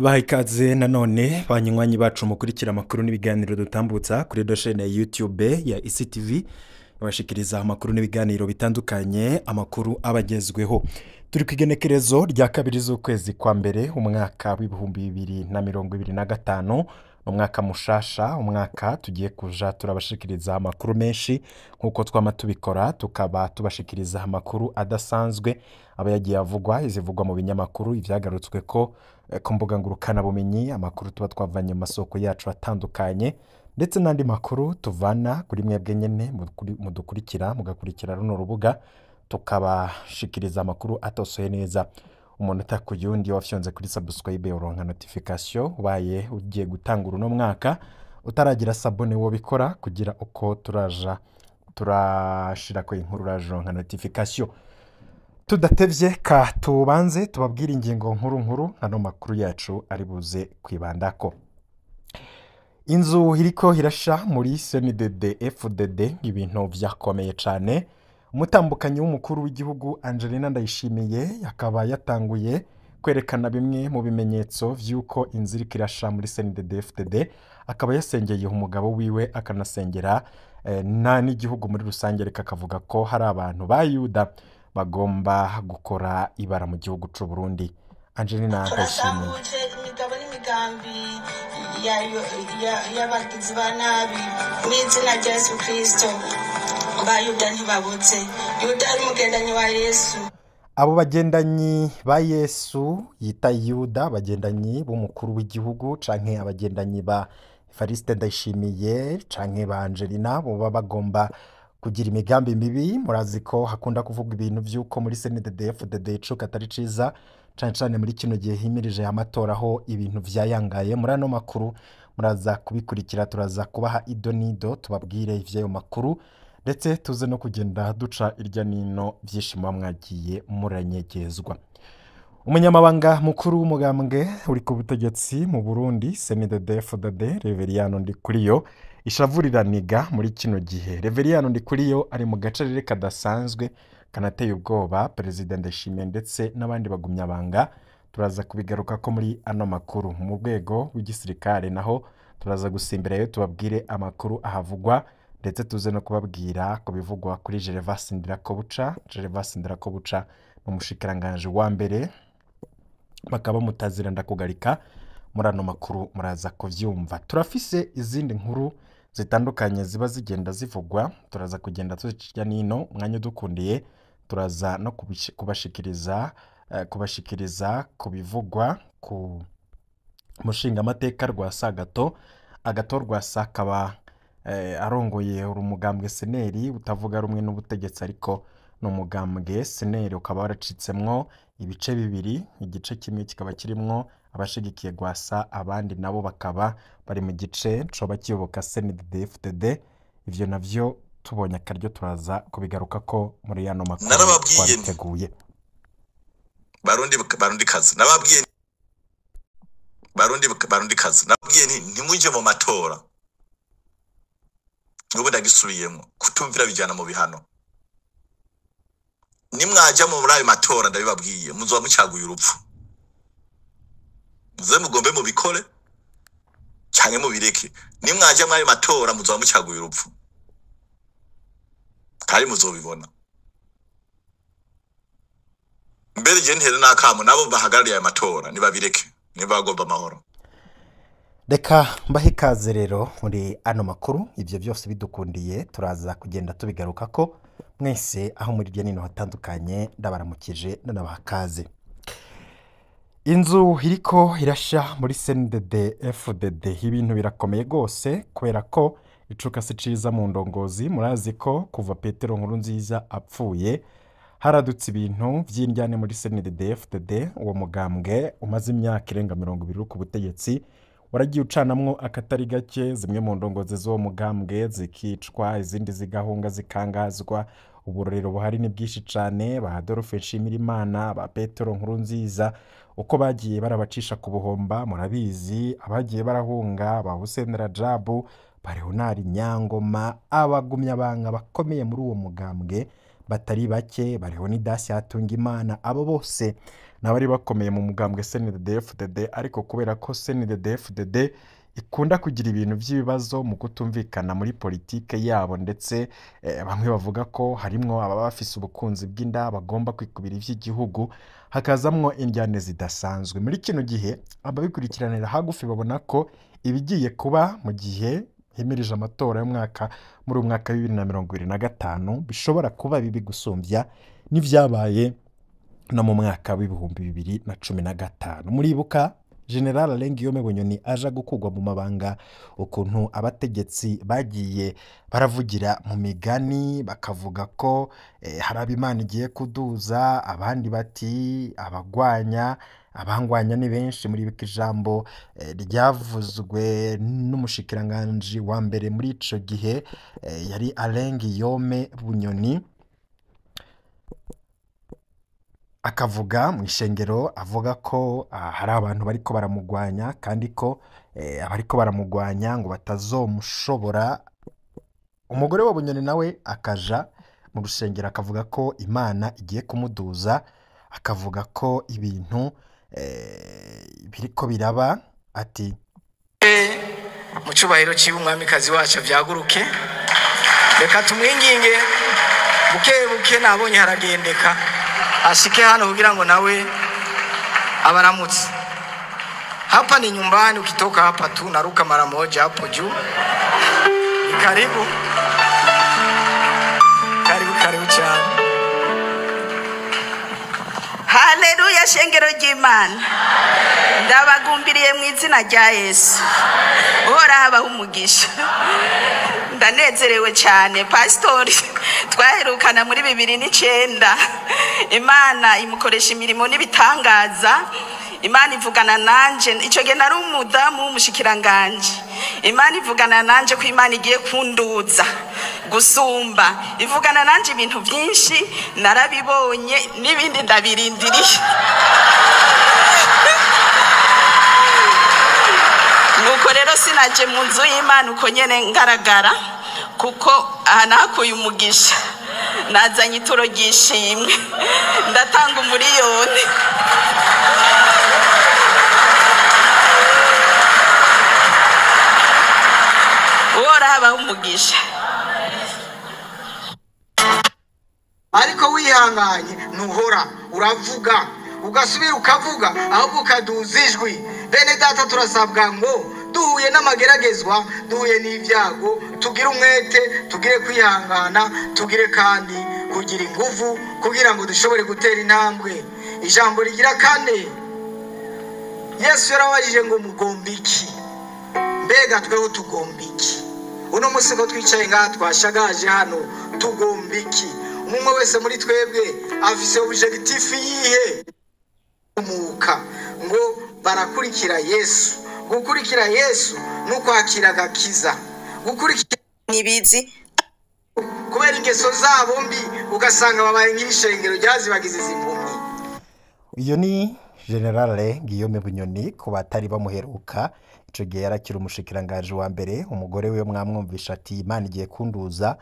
Ndabaha ikaze nanone banywanyi bacu mukurikira amakuru n'ibiganiro dutambutsa kuri doshene ya YouTube ya ICTV, babashikiriza amakuru n'ibiganiro bitandukanye, amakuru abagezweho. Turi ku igenekerezo rya 2 z'ukwezi kwa mbere umwaka w'2025, umwaka mushasha, umwaka tugiye kuja turabashikiriza amakuru menshi nkuko twama tubikora, tukaba tubashikiriza amakuru adasanzwe aba yagiye avugwa, izivugwa mu binyamakuru, ivyagarutswe ko ku mbuga ngurukanabumenyi, amakuru tuba twavanye mu masoko yacu atandukanye, ndetse n'andi makuru tuvana kuri mwebwe nyene mudukurikira, mugakurikira runo rubuga, tukabashikiriza amakuru atosoye neza. Umuntu ku yundi wafyonze kuri subscribe uronka notification ubaye ugiye gutangura uno mwaka, utaragira sabone wo bikora kugira uko turaja turashira ko inkuru urajonka notification. Tudatevye ka tubanze tubabwira ingingo nkuru nkuru hano makuru yacu ari buze kwibandako. Inzu iriko irasha muri CNDD FDD, ibintu vyakomeye cane. Umutambukanyi w'umukuru w'igihugu Angelina Ndayishimiye akaba yatanguye kwerekana bimwe mu bimenyetso vy'uko inzu iriko irasha muri CNDD FDD, akaba yasengeye umugabo wiwe akanasengera na n'igihugu muri rusange, reka akavuga ko hari abantu ba Yuda bagomba gukora ibara mu gihugu c'u Burundi. Angelina Ndayishimiye: Turasambuje imigabo n'imigambi y'abagizi ba nabi mu izina rya Yesu Kristo. Ba Yuda ntibabutse, Yuda ari umugendanyi wa Yesu. Abo bagendanyi ba Yesu yita Yuda, abagendanyi b'umukuru w'igihugu canke abagendanyi ba Evariste Ndayishimiye canke ba Angelina, boba bagomba kugira imigambi mibi. Murazi ko hakunda kuvuga ibintu vy'uko muri CNDD FDD icuka atari ciza, cane cane muri kino gihe himirije amatora aho ibintu vyayangaye. Muri ano makuru muraza kubikurikira, turaza kubaha ido nido tubabwire ivy'ayo makuru, ndetse tuze no kugenda duca irya nino vyinshi muba mwagiye muranyegezwa. Umunyamabanga mukuru w'umugambwe uri ku butegetsi mu Burundi CNDD FDD, Reveriyano Ndikuriyo, ishavu riraniga muri kino gihe. Reveriyano Ndikuriyo ari mu gacerere kadasanzwe kanateye ubwoba Perezida Ndayishimiye ndetse n'abandi bagumyabanga, turaza kubigaruka ko muri ano makuru. Mu rwego rw'igisirikare naho turaza gusimbirayo tubabwire amakuru ahavugwa, ndetse tuze no kubabwira ku bivugwa kuri Gervas Ndirakobuca. Gervas Ndirakobuca ni umushikiranganji wa mbere, bakaba mutazira ndakugarika. Muri ano makuru muraza kuvyumva. Turafise izindi nkuru zitandukanye ziba zigenda zivugwa, turaza kugenda tuzirya nino umwanya udukundiye, turaza no kubashikiriza ku bivugwa ku mushingamateka Rwasa Agathon. Agathon Rwasa akaba arongoye urumugambwe seneri utavuga rumwe n'ubutegetsi, ariko ni umugambwe seneri ukaba waracitsemwo ibice bibiri, igice kimwe kikaba kirimwo abashigikiye Rwasa, abandi nabo bakaba bari mu gice coba kiyoboka CNDD FDD. Ivyo navyo tubonye akaryo turaza kubigaruka ko muri yano makuru Narababwiye nti twabiteguye. Barundi, barundi kazi, nababwiye, Barundi, barundi kazi, nababwiye nti ntimuje mu matora. N'ubu ndagisubiyemo, kutumvira bijyana mu bihano. Nimwaja muri ayo matora, ndabibabwiye, muzoba mucaguye urupfu. Muze mugombe mubikore canke mubireke, nimwaja muri ayo matora muzoba mucaguye urupfu kandi muzobibona. Mbere je ntere n'akamo nabo bahagarariye ayo matora, nibabireke niba bagomba amahoro. Reka mbahe ikaze rero muri ano makuru. Ibyo byose bidukundiye turaza kugenda tubigaruka ko. Mwese aho muri hirya nino hatandukanye ndabaramukije, ndanabaha ikaze. Inzu iriko irasha muri CNDD FDD, ibintu birakomeye rwose kubera ko icuka si ciza mu ndongozi. Murazi ko kuva Petero Nkurunziza apfuye haradutse ibintu vy'indyane muri CNDD FDD. Uwo mugambwe umaze imyaka irenga 20 uri ku butegetsi waragiye ucanamwo akatari gake, zimwe mu ndongozi z'uwo mugambwe zikicwa, izindi zigahunga, zikangazwa. Uburorero buhari ni bwinshi cane, ba Adolphe Nshimirimana, ba Petero Nkurunziza, uko bagiye barabacisha ku buhomba murabizi, abagiye barahunga ba Hussein Rajabu, ba Leonard Nyangoma, abagumyabanga bakomeye muri uwo mugambwe batari bake, ba Leonidas Hatungimana, abo bose n'abari bakomeye mu mugambwe CNDD-FDD, ariko kubera ko CNDD-FDD ikunda kugira ibintu by'ibibazo mu kutumvikana muri politike yabo, ndetse bamwe bavuga ko harimwo ababa bafise ubukunzi bw'inda bagomba kwikubira ivy'igihugu, hakazamwo indyane zidasanzwe. Muri kino gihe ababikurikiranira hagufi babona ko ibigiye kuba mu gihe himirije amatora y'umwaka muri uyu mwaka wa 2025 bishobora kuba bibi gusumbya n'ivyabaye no mu mwaka w'2015. Muribuka General Alain Guillaume Bunyoni aja gukugwa mu mabanga, ukuntu abategetsi bagiye baravugira mu migani bakavuga ko hari abo Imana igiye kuduza, abandi bati abagwanya, abangwanya ni benshi. Muribuka ijambo ryavuzwe n'umushikiranganji wa mbere muri ico gihe, yari Alain Guillaume Bunyoni, akavuga mu ishengero avuga ko hari abantu bariko baramugwanya, kandi ko abariko baramugwanya ngo batazomushobora. Umugore wa Bunyoni nawe akaja mu rusengero akavuga ko Imana igiye kumuduza, akavuga ko ibintu biriko biraba, ati mu cyubahiro cy'iwe umwamikazi wacu byaguruke, reka tumwinginge buke buke, nabonye haragendeka, ashike hano kugira ngo nawe abaramutse. Hapa ni nyumbani, ukitoka hapa tu naruka mara moja hapo juu. Ni karibu karibu karibu cyane. Haleluya, shengero ry'Imana, ndabagumbiriye mu izina rya Yesu. Uhoraho abahe umugisha. Ndanezerewe cyane. Pasitori twaherukana muri 2009, Imana imukoresha imirimo n'ibitangaza. Imana ivugana nanje, icyo gihe nari umudamu w'umushikiranganje. Imana ivugana nanje ko Imana igiye kunduza gusumba, ivugana nanje ibintu byinshi narabibonye n'ibindi ndabirindiriye. Nuko rero sinaje mu nzu y'Imana uko nyene ngaragara, kuko aha nahakuye umugisha, nazanye ituro ry'ishimwe, ndatanga 1,000,000. Uhoraho abahe umugisha. Ariko wihanganye ntuhora uravuga, ugasubira ukavuga, ahubwo ukaduza ijwi. Bene data, turasabwa ngo duhuye n'amageragezwa, duhuye n'ibyago, tugire umwete, tugire kwihangana, tugire kandi kugira ingufu kugira ngo dushobore gutera intambwe. Ijambo rigira kane, Yesu yarabajije ngo mugomba iki? Mbega tweho tugomba iki? Uno munsi ko twicaye ngaha twashagaje hano, tugomba iki? Umwe wese muri twebwe afise objectif yihe? Umuka ngo barakurikira Yesu. Gukurikira Yesu ni ukwakira agakiza, gukurikira nibizi kubera ingeso zabo mbi, ugasanga babaye nk'ibishengero ryazibagize izi mpumyi. Uyu ni General Guillaume Bunyoni ku batari bamuheruka, ico gihe yarakira umushikiranganji wa mbere. Umugore we mwamwumvisha ati Imana igiye kunduza.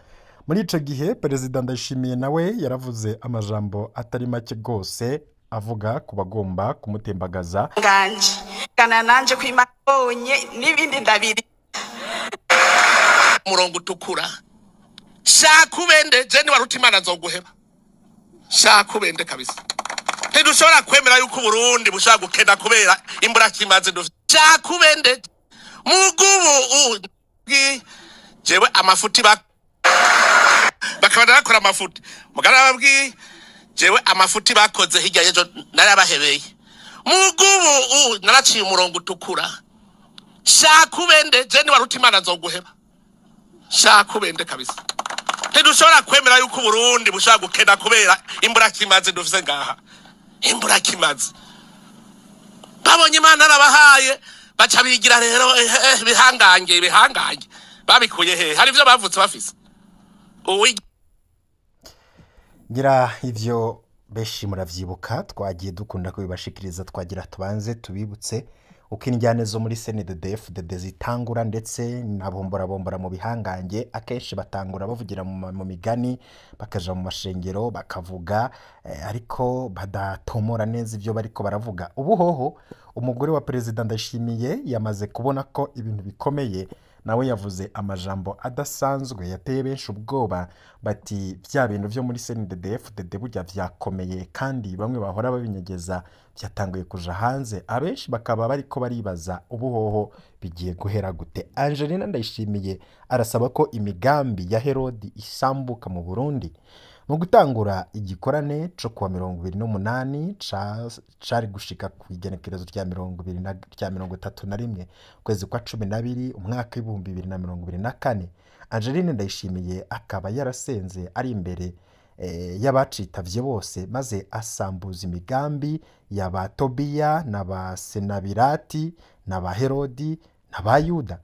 Muri ico gihe Perezida Ndayishimiye nawe yaravuze amajambo atari make gose, avuga ku bagomba kumutembagaza. Nganje gana nanje ko Imana ibonye n'ibindi ndabiri. Umurongo utukura, shaka ubende je ni waruta Imana nzoguheba, shaka ubende kabisa. Ntidushobora kwemera yuko Burundi bushobora gukena kubera imbura kimaze. Shaka ubende mugubu jewe amafuti bakaba narakora amafuti mugana babwiye jewe amafuti bakoze hirya y'ejo narabahebeye. Mugubu naraciye umurongo utukura, shaka ubende je ni waruta Imana nzoguheba, shaka ubende kabisa. Ntidushobora kwemera yuko Burundi bushobora gukena kubera imbura kimaze dufise ngaha. Imbura kimaze babonye Imana arabahaye, baca bigira rero bihangange bihangange. Babikuye he? Hari ivyo bavutse bafise. Ngira ivyo benshi muravyibuka, twagiye dukunda kubibashikiriza, twagira tubanze tubibutse Uko indyane zo muri CNDD-FDD zitangura ndetse na bombora mu bihangange, akenshi batangura bavugira mu migani, bakaja mu mashengero bakavuga, ariko badatomora neza ibyo bariko baravuga. Ubu hoho umugore wa Perezida Ndayishimiye yamaze kubona ko ibintu bikomeye, nawe yavuze amajambo adasanzwe yateye benshi ubwoba, bati bya bintu vyo muri CNDD-FDD burya vyakomeye, kandi bamwe bahora babinyegeza byatanguye kuja hanze, abenshi bakaba bariko baribaza ubuhoho bigiye guhera gute. Angelina Ndayishimiye arasaba ko imigambi ya Herodi isambuka mu Burundi. Mu gutangura igikorane co kuwa 28 cari gushika ku igenekerezo rya 31 ukwezi kwa 12 umwaka w'2024, Angeline Ndayishimiye akaba yarasenze ari imbere y'abacitavye bose, maze asambuza imigambi ya ba Tobiya na ba Senabirati na ba Herodi na ba Yuda.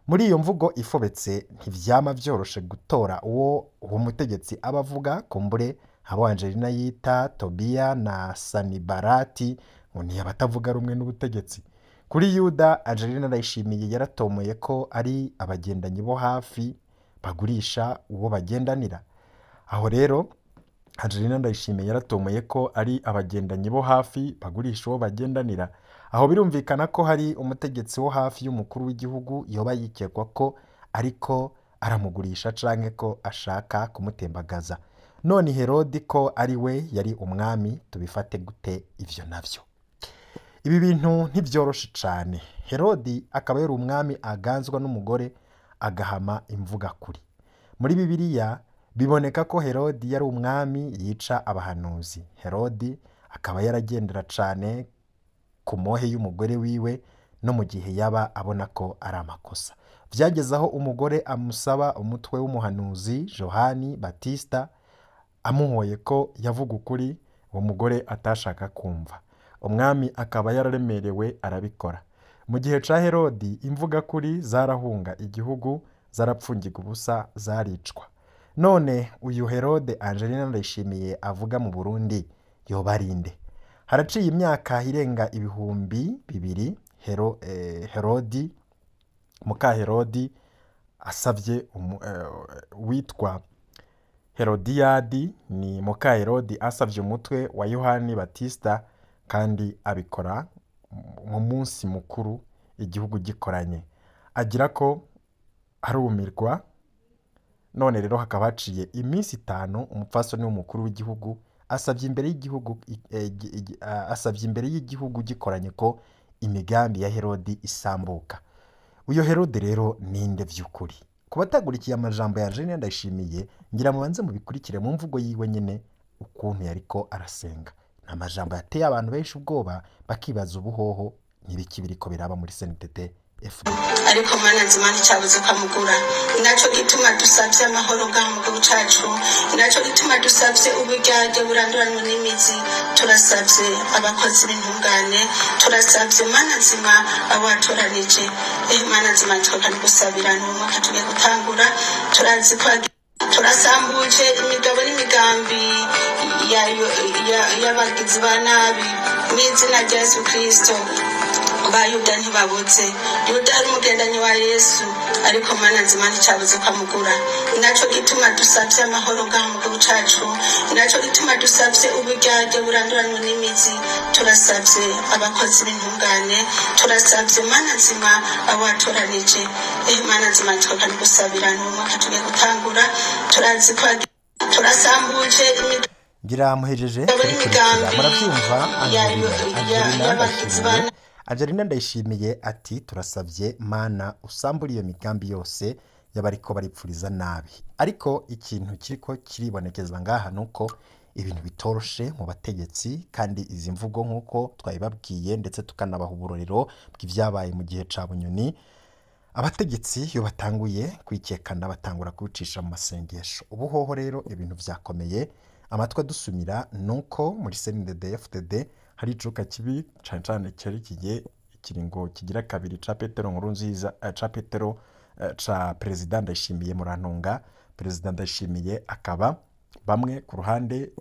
Muri iyo mvugo ifobetse ntivyama vyoroshe gutora uwo mutegetsi aba avuga, kumbure abo Angelina yita Tobiya na Sanibarati ngo ni abatavuga rumwe n'ubutegetsi. Kuri Yuda, Angelina Ndayishimiye yaratomoye ko ari abagendanyi bo hafi bagurisha uwo bagendanira. Aho rero Angelina Ndayishimiye yaratomoye ko ari abagendanyi bo hafi bagurisha uwo bagendanira. Aho birumvikana ko hari umutegetsi wo hafi y'umukuru w'igihugu yoba yikekwa ko ariko aramugurisha canke ko ashaka kumutembagaza. None Herodi ko ari we yari umwami, tubifate gute ivyo navyo? Ibi bintu ntibyoroshe cane. Herodi akaba yari umwami aganzwa n'umugore agahama imvuga kuri. Muri Bibiliya biboneka ko Herodi yari umwami yica abahanuzi. Herodi akaba yaragendera cane ku mohe y'umugore wiwe no mu gihe yaba abona ko ari amakosa. Vyageze aho umugore amusaba umutwe w'umuhanuzi Yohani Batista, amuhoye ko yavuga ukuri, uwo mugore atashaka kumva. Umwami akaba yararemerewe arabikora. Mu gihe ca Herodi imvuga kuri zarahunga igihugu, zarapfungirwa ubusa, zaricwa. None uyu Herode Angelina Ndayishimiye avuga mu Burundi yoba ari nde? Haraciye imyaka irenga 2000 Herodi muka Herodi asavye witwa Herodiyadi, ni muka Herodi asavye umutwe wa Yohani Batista, kandi abikora mu munsi mukuru igihugu gikoranye, agira ko arumirwa. None rero hakaba haciye iminsi 5 umupfasoni w'umukuru w'igihugu asavye imbere y'igihugu asavye imbere y'igihugu gikoranye ko imigambi ya Herodi isambuka. Uyo Herode rero ninde vy'ukuri? Kubatagurikiye amajambo ya Angelina Ndayishimiye, ngira mubanze mubikurikire mu mvugo yiwe nyene ukuntu yariko arasenga. Ni amajambo yateye abantu benshi ubwoba, bakibaza ubuhoho nibiki biriko biraba muri CNDD FDD. Ariko Mana nzima nticabuze kwamugura. Naco gituma dusavye amahoro ngaha mu gihugu cacu, naco gituma dusavye uburyarya buranduranwa n'imizi, turasavye abakozi b'intungane, turasavye Mana nzima abo watoranije. Mana nzima twoka gusabira n'umwaka tugiye gutangura, turazi ko turasambuje imigabo n'imigambi y'abagizi ba nabi mw'izina rya Yesu Kristo. Ba Yuda ntibabuze, Yuda ari umugendanyi wa Yesu, ariko Mana nzima nticabuze kwamugura. Naco gituma dusavye amahoro ngaha mu gihugu cacu, naco gituma dusavye uburyarya buranduranwa n'imizi, turasavye abakozi b'intungane, turasavye Mana nzima abo watoranije. Mana nzima twoka gusabira n'umwaka tugiye gutangura, turazi ko turasambuje ngira muhejeje kubikurikira. Muravyumva Angelina Ndayishimiye ati turasavye Mana usambura iyo migambi yose y'abariko baripfuriza nabi. Ariko ikintu kiriko kiribonekeza ngaha nuko ibintu bitoroshe mu bategetsi, kandi izi mvugo nkuko twabibabwiye ndetse tukanabaha uburorero bw'ivyabaye mu gihe ca Bunyoni, abategetsi iyo batanguye kwikekana batangura kubicisha mu masengesho. Ubuhoho rero ibintu vyakomeye, amatwi adusumira nuko muri CNDD-FDD hari icuka kibi cane cane cyerekeye ikiringo kigira kabiri ca Petero Nkurunziza, ca Petero ca Perezida Ndayishimiye Murantunga. Perezida Ndayishimiye akaba bamwe ku ruhande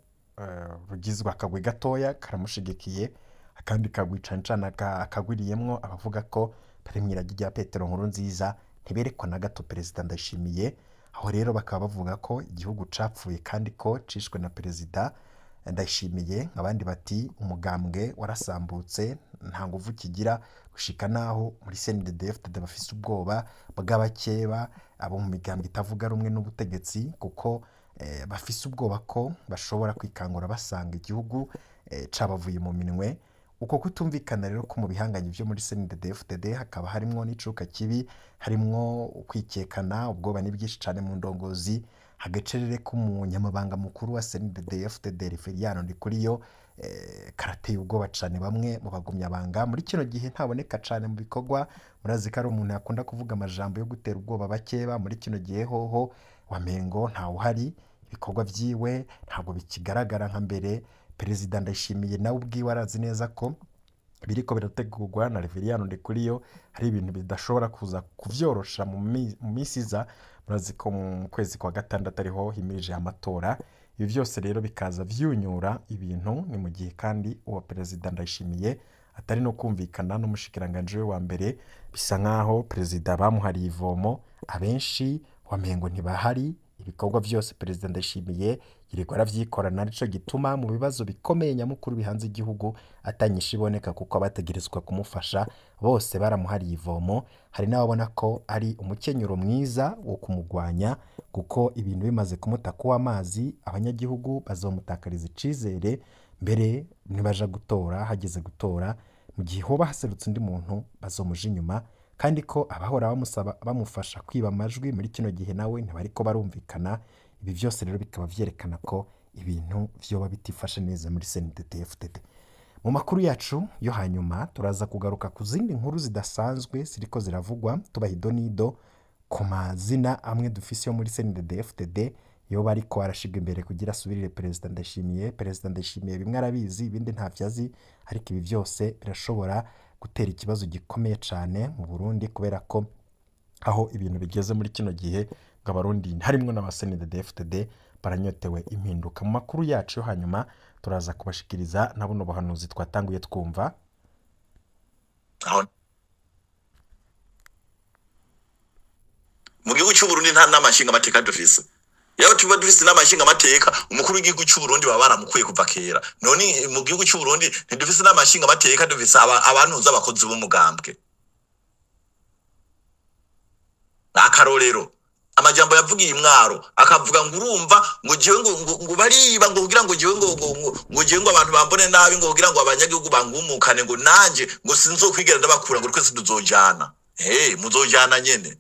rugizwe akagwi gatoya karamushigikiye, Akandi kagwi cane cane akagwiriyemwo abavuga ko bari mw'iragi rya Petero Nkurunziza ntiberekwa na gato Perezida Ndayishimiye. Aho rero bakaba bavuga ko igihugu capfuye kandi ko cishwe na Perezida Ndayishimiye. Abandi bati umugambwe warasambutse, nta nguvu kigira, gushika naho muri CNDD-FDD bafise ubwoba bw'abakeba abo mu migambwe itavuga rumwe n'ubutegetsi, kuko bafise ubwoba ko bashobora kwikangura basanga igihugu cabavuye mu minwe. Uko kutumvikana rero ko mu bihangange vyo muri CNDD-FDD hakaba harimwo n'icuka kibi, harimwo ukwikekana, ubwoba ni bwinshi cane mu ndongozi. Agacerere k'umunyamabanga mukuru wa CNDD-FDD Reveriyano Ndikuriyo karateye ubwoba cane bamwe mu bagumyabanga. Muri kino gihe ntaboneka cane mu bikorwa, murazi ko ari umuntu yakunda kuvuga amajambo yo gutera ubwoba bakeba. Muri kino gihe hoho wamengo ntawuhari, ibikorwa vyiwe ntabwo bikigaragara nka mbere. Perezida Ndayishimiye nawe ubwiwe arazi neza ko biriko birategurwa na Reveriyano Ndikuriyo, hari ibintu bidashobora kuza kuvyorosha mu misi iza. Murazi ko mu kwezi kwa gatandatu ariho himirije amatora. Ibi vyose rero bikaza vyunyura ibintu. Ni mu gihe kandi uwo Perezida Ndayishimiye atari no kumvikana n'umushikiranganji we wa mbere, bisa nkaho Perezida bamuhariye ivomo, abenshi wamengo ntibahari. Ibikorwa vyose Perezida Ndayishimiye yirirwa aravyikorana, nico gituma mu bibazo bikomeye nyamukuru bihanze igihugu atanyisha iboneka, kuko abategerezwa kumufasha bose baramuhariye ivomo. Hari n'ababona ko ari umukenyuro mwiza wo kumugwanya, kuko ibintu bimaze kumutaka uw'amazi abanyagihugu bazomutakariza icizere, mbere nibaja gutora, hageze gutora mu gihe hoba haserutse undi muntu bazomuja inyuma, kandi ko abahora bamusaba bamufasha kwiba amajwi muri kino gihe nawe ntibariko barumvikana. Ibi vyose rero bikaba vyerekana ko ibintu vyoba bitifashe neza muri CNDD-FDD. Mu makuru yacu yo hanyuma turaza kugaruka ku zindi nkuru zidasanzwe ziriko ziravugwa, tubaha idonido ku mazina amwe dufise yo muri CNDD-FDD yoba ariko arashirwa imbere kugira asubirire Perezida Ndayishimiye. Perezida Ndayishimiye bimwe arabizi, ibindi ntavyo azi, ariko ibi vyose birashobora gutera ikibazo gikomeye cane mu Burundi, kubera ko aho ibintu bigeze muri kino gihe ngo abarundi harimwo n'aba CNDD-FDD baranyotewe impinduka. Mu makuru yacu yo hanyuma turaza kubashikiriza na buno buhanuzi twatanguye twumva. Aho mu gihugu cy'u Burundi nta nama nshingamateka dufise. Yaba tuba dufise inama nshingamateka, umukuru w'igihugu cy'u Burundi baba baramukuye kuva kera. None mu gihugu cy'u Burundi ntidufise inama nshingamateka, dufise abantuza abakozi b'umugambwe. Akarorero, amajambo yavugiye imwaro, akavuga ngo urumva ngo jewe ngo bariba, ngo kugira ngo jewe ngo jewe ngo abantu bambone nabi, ngo kugira ngo abanyagihugu bangumukane, ngo nanje ngo sinzokwigera ndabakura, ngo twese tuzojana. Hey, muzojana nyene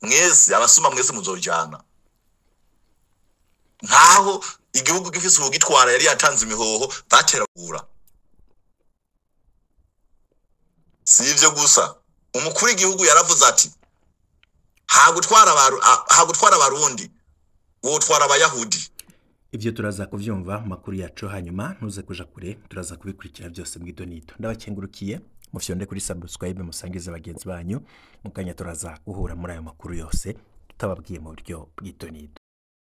mwese, abasuma mwese muzojana. Nkaho igihugu gifise ubugitwara yari yatanze imihoho bateragura. Si ivyo gusa, umukuru w'igihugu yaravuze ati hagutwara abarundi wotwara abayahudi. Ivyo turaza kuvyumva mu makuru yacu hanyuma, ntuze kuja kure, turaza kubikurikira byose mw'idonito. Ndabakengurukiye, mufyonde kuri subscribe, musangize bagenzi banyu, mukanya turaza guhura muri ayo makuru yose tutababwiye mu buryo bw'idonito.